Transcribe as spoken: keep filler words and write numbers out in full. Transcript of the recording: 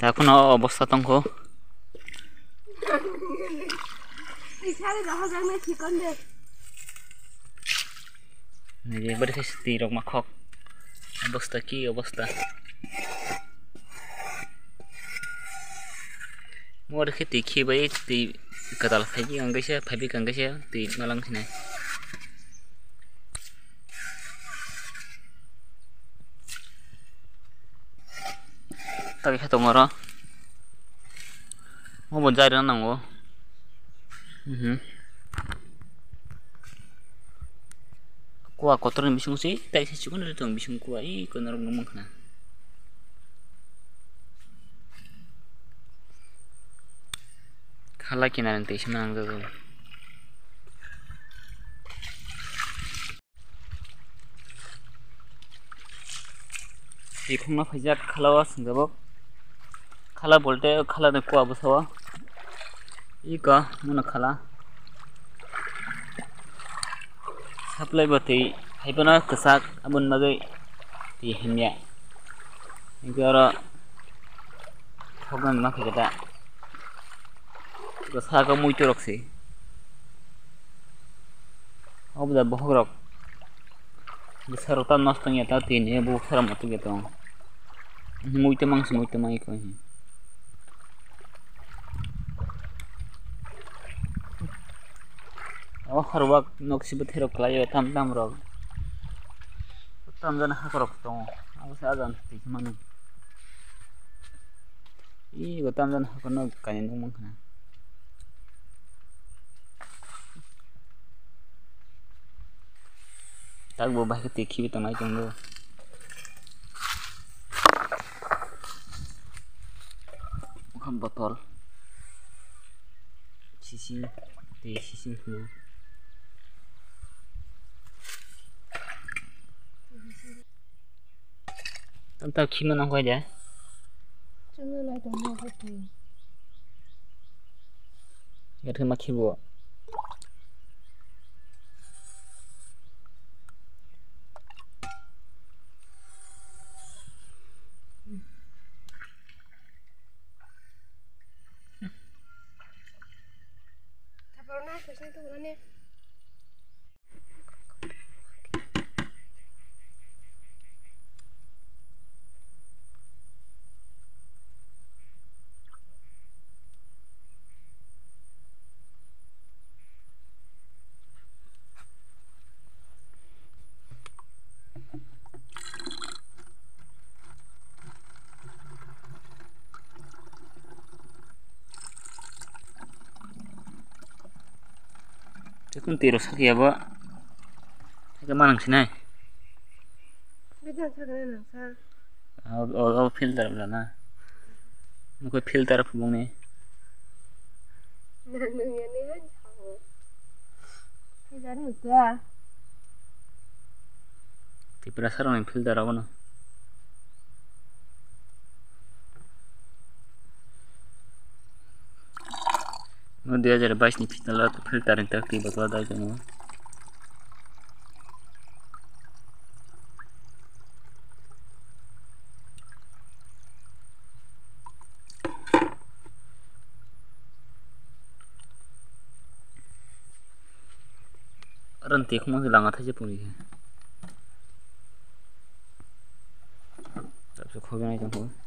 Yakhuno o obostha tongkho. Isari rohorjaknai chikon de. Nini bwrwi khe twi rok ma khok. Obostha ki obostha. Mo rwkhe twi khibai twi kwtal phaikhe ang kaisa phaibai kang kaisa twi malang khinai. Tagi khe tongo oro. Obo jai rwna nango. Mhm. Kua kotor ni bisingo se tai se chikon rw tong bisingo kua i kono rok nung mankha na. Khala kinarang twi se manang jago. Twi khongna phaijak khala o swngjabok. Khala bolte khala ni kua bwsa o. Iko mano khala. Supply bo twi hai phano kwchak aboni bagwi twi hamya. Hwnkhe oro thoknani ma khaikhe da. Bwskango muitu rok se. Obo da bokhok rok. Bwsa rok ta nosto wngya ta tini bo bwsa rok muitu ya tong. Muitu mang se muitu mang iko hi. O harwak nok si bwthai rok kwlai o tam tam rok. Tam jani hakhorok tongo. Abo se ajang twi mano. Ih, bo tamjani hakhorno kainwi nukmankha. Takbo bahai khe twi khibi tongnai chwngno. Botol. Sising, twi sising phunuk. Tamta khima nang koi de. Chwngno nai tongma khe twi. Gathe ma khibo. Tekun tiro sakya bo. Teke manang sinai. Bidang sakna nang sa. O, o, o filter bla na. Nukoi filter phubung ni. Nang nung ya ni han chao. Filter nukya. Tipra sarong ni filter abono. No dui hajar bais ni final o filter ni tak twi bottle dai tongo. Aro twi khumui lama thaisa puri khe. Tabuk khogwi nai tongkho.